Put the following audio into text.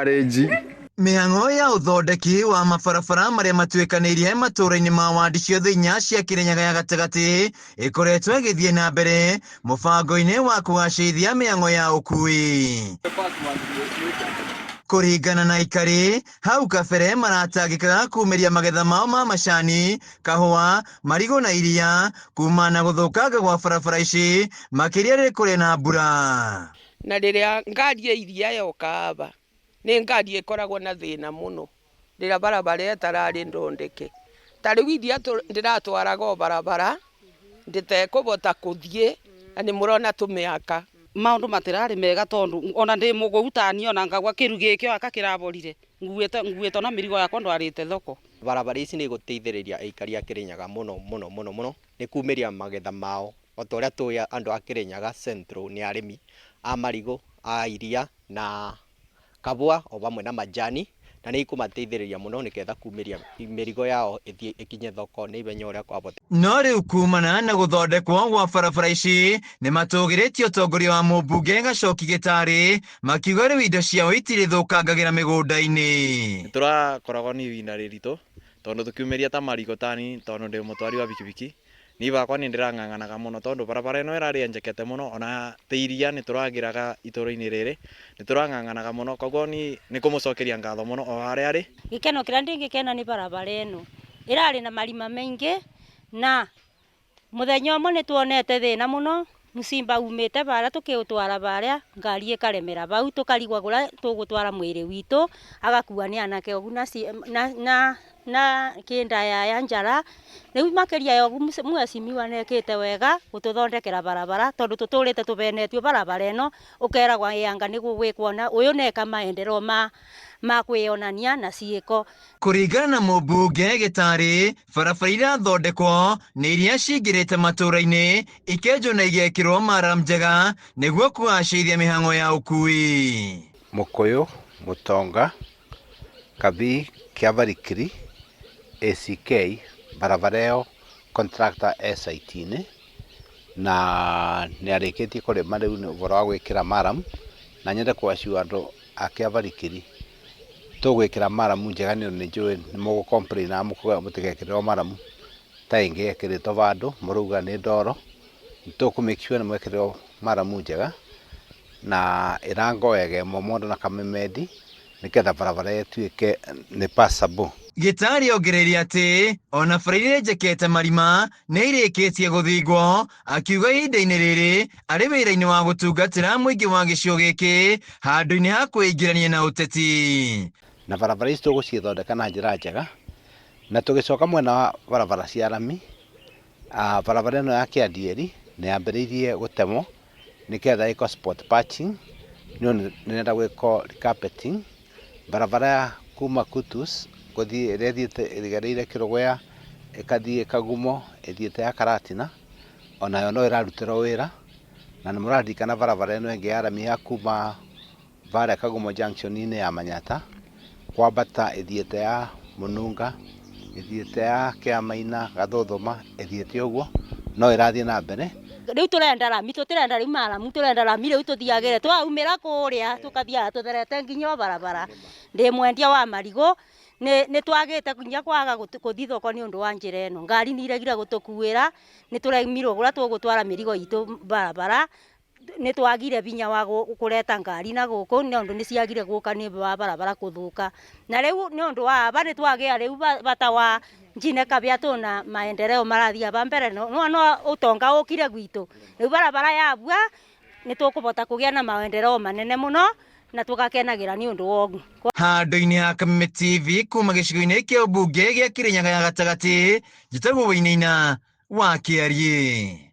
Garage. Mĩhang'o ya ũthondeki wa mabarabara marĩa matuĩkanĩirie matũũra-inĩ ma wandi ciothe inya cia Kĩrĩnyaga ya gatagatĩ ĩkoretwo ĩgĩthiĩ na mbere mũbango-inĩ wa kũgacĩrithia mĩhang'o ya ũkui. Kũringana na aikari, hau kabere maratangĩkaga kumĩria magetha mao ma macani, kahũa, marigũ na iria kumana na gũthũkanga gwa barabara ici makĩria rĩrĩa kũrĩ na mbura. Na rĩrĩa ngari ya iria yoka aba nĩ ngari ĩkoragwo na thĩna mũno rĩrĩa barabara ĩtararĩ ndondeke. Ta rĩu iria ndĩratwaraga o barabara ndĩtekũbota kũthiĩ na nĩ mũrona tũmĩaka. Maũndũ matirarĩ mega tondũ ona ndĩ mũgũu tani ona ngagua kĩru gĩkĩ o aka kĩraborire nguĩte nguĩte na mĩrigo yakwa ndwarĩte thoko. Barabara ici nĩ igũteithĩrĩria aikari a Kĩrĩnyaga mũno mũno mũno mũno nĩ kumĩria magetha mao. O ta ũrĩa tũĩ andũ a Kĩrĩnyaga Central nĩ arĩmi a marigũ, a iria na kabũa o vamwe na majani, na nĩ ikũmateithĩrĩria mũno nĩgetha kumĩria mĩrigo yao ĩthiĩ ĩkinye thoko nĩ ihenya ũrĩa kwahoteka. No rĩu kumana na gũthondekwo gwa barabara ici nĩ matũgĩrĩtie ũtongoria wa mũmbunge Gacoki Gĩtarĩ makiuga rĩu indo ciao itirĩthũkangagĩra mĩgũnda-inĩ. Nĩ tũrakoragwo na ihinda rĩritũ tondũ tũkiumĩria ta marigũ tani tondũ ndĩ mũtwari wa bikibiki. Niĩ bakwa nĩ ndĩrang'ang'anaga mũno tondũ barabara ĩno ĩrarĩ enjekete mũno ona ta iria nĩ tũragĩraga itũra-inĩ rĩrĩ, nĩ tũrang'ang'anaga mũno koguo niĩ nĩ kũmũcokeria ngatho mũno o harĩa arĩ. Gĩkeno kĩrĩa ndingĩkena nĩ barabara ĩno ĩrarĩ na marima maingĩ na mũthenya ũmwe nĩ tuonete thĩna mũno mũcimba umĩte barĩa tũkĩũtwara barĩa ngari ĩkaremera bau tũkarigwo kũrĩa tũgũtwara mwĩrĩ witũ agakua nĩ anake ũguo na na kĩnda ya njara. Rĩu makĩria ya ũguo mheshimiwa nĩekĩte wega gũtũthondekera barabara tondũ tũtũrĩte tũbenetio barabara ĩno ũkeragwo ĩ anga nĩ gũgwĩkwo na ũyũ neka maendeleo ma kwĩyonania na ciĩko. Kũringana na mũmbunge Gĩtarĩ, barabara irathondekwo nĩ iria cingĩrĩte matũũra-inĩ ikenjwo na igekĩrwo maramu njega nĩguo kũgacĩrithia mĩhang'o ya ũkui. Mũkũyũ, Mũtonga, Kabii, Kĩabarikiri, ACK, barabara ĩyo contractor e site-inĩ na nĩ arĩkĩtie kũrĩma rĩu nĩ ũhoro wa gwĩkĩra maramu na nyende kũ assure andũ a Kĩabarikiri tũgwĩkĩra maramu njega nĩ ũndũ nĩ njũĩ nĩ mũgũ complain na mũkauga mũtigekĩrĩrwo maramu ta ĩngĩ ĩkĩrĩtwo vandũ mũrauga nĩ ndoro. Nĩ tũkũ make sure nĩ mwekĩrĩrwo maramu njega na ĩrango ĩga Momondo na Kamemendi nĩgetha barabara ĩtuĩke nĩ passable. Gĩtarĩ ongereire atĩ ona bara iria njekete marima nĩ irĩkĩtie gũthingwo, akiuga ihinda-inĩ rĩrĩ arĩ wĩra-inĩ wa gũtungatĩra mũingĩ wa gĩcigo gĩkĩ handũ-inĩ ha kwĩingĩrania na ũteti. Na barabara ici tũgũcithondeka na njĩra njega na tũgĩcoka mwena wa barabara cia rami, barabara ĩno ya Kĩandieri nĩ yambĩrĩirie gũtemwo nĩgetha ĩkwo spot patching nĩ ũndũ nĩ ĩrenda gwĩkwo recarpeting. Barabara ya kuma Kutus gũthiĩ ĩrĩa ĩthiĩte ĩgereire Kĩrũgũya ĩkathiĩ Kagumo ĩthiĩte ya Karatina onayo no ĩrarutĩrwo wĩra na nĩ mũraririkana barabara ĩno ĩngĩ ya rami ya kuma barĩa Kagumo junction-inĩ ya Manyata kwambata ĩthiĩte ya Mũnunga ĩthiĩte ya Kĩamaina Gathũthũma ĩthiĩte ũguo no ĩrathiĩ na mbere. Rĩu tũrenda rami tũtirenda rĩu maramu tũrenda rami rĩu tũthiagĩre twaumĩra kũrĩa tũkathiaga tũtherete nginya o barabara. Ndĩ mwendia wa marigũ nĩ twagĩte nginya kwaga gũthiĩ thoko nĩ ũndũ wa njĩra ĩno. Ngari nĩ iregire gũtũkuĩra nĩ tũremirwo kũrĩa tũgũtwara mĩrigo itũ barabara nĩ twagire binya wa kũreta ngari na gũkũ nĩ ũndũ nĩ ciagire gũka nĩ ũndũ wa barabara kũthũka. Na rĩu nĩ ũndũ wa aba nĩ twagĩa rĩu bata wa njine kabĩa tũna maendeleo marathiĩ aba mbere no no ũtonga ũkire gwitũ. Rĩu barabara yabua nĩ tũkũbota kũgĩa na maendeleo manene mũno na tũgakenagĩra nĩ ũndũ wa ũguo. Handũ-inĩ ha Kameme TV kuma gĩcigo-inĩ kĩa ũmbunge gĩa Kĩrĩnyaga ya gatagatĩ, njĩtagwo Wainaina wa Kĩariĩ.